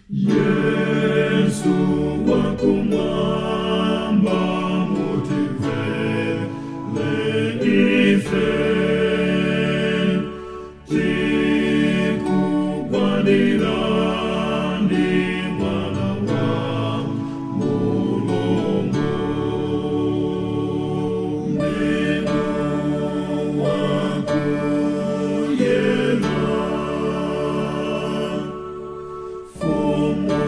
Yesu wakumwamba, mutimvere ife. Tikugwadirani, mwana wa Mulungu. Ndinu wakuyera, Mfumu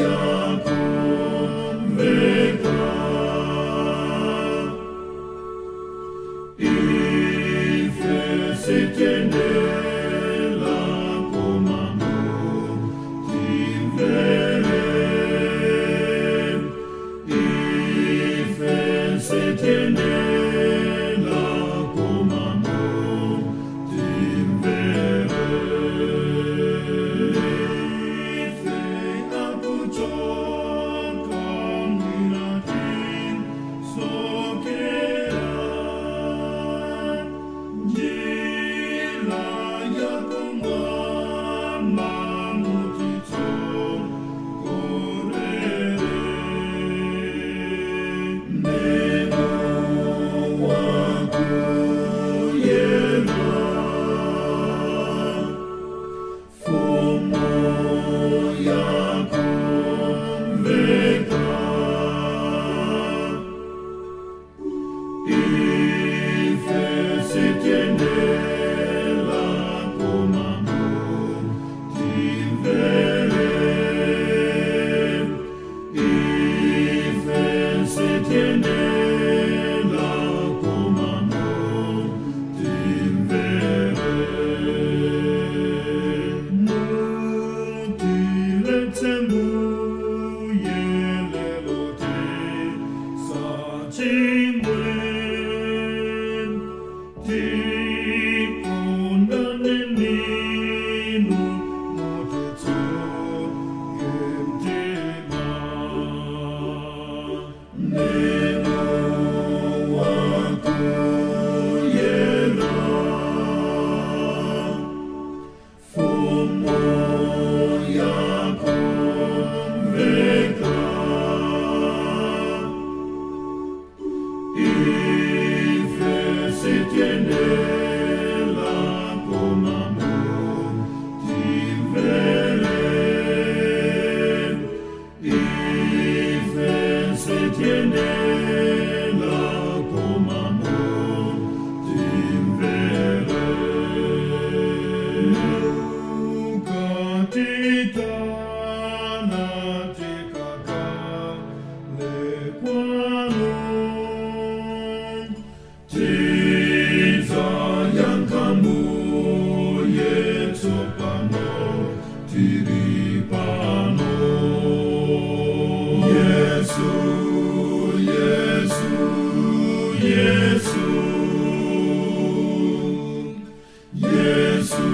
yakumveka. Ife sitiyenera, koma mutimvere. Ife sitiyenera, koma mutimvere. Ife akuchoka mwina tisokera. Njira yakumwamba mutitsogolere. Ndinu wakuyera, Mfumu yakumveka. Ife sitiyenera, koma mutimvere. Ife sitiyenera, koma mutimvere. Mutiletse Mbuye lero tisachimwe. Tikondane ndinu, mutitsuke mtima. Ndinu wakuyera, Mfumu yakumveka. Ife sitiyenera, koma mutimvere. Ife sitiyenera, koma mutimvere. Mukatiitana tikakhale kwanu. Tidzayankha Mbuye, tsopano tili pano. Yesu, Yesu, Yesu. Yesu,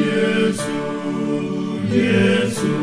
Yesu, Yesu.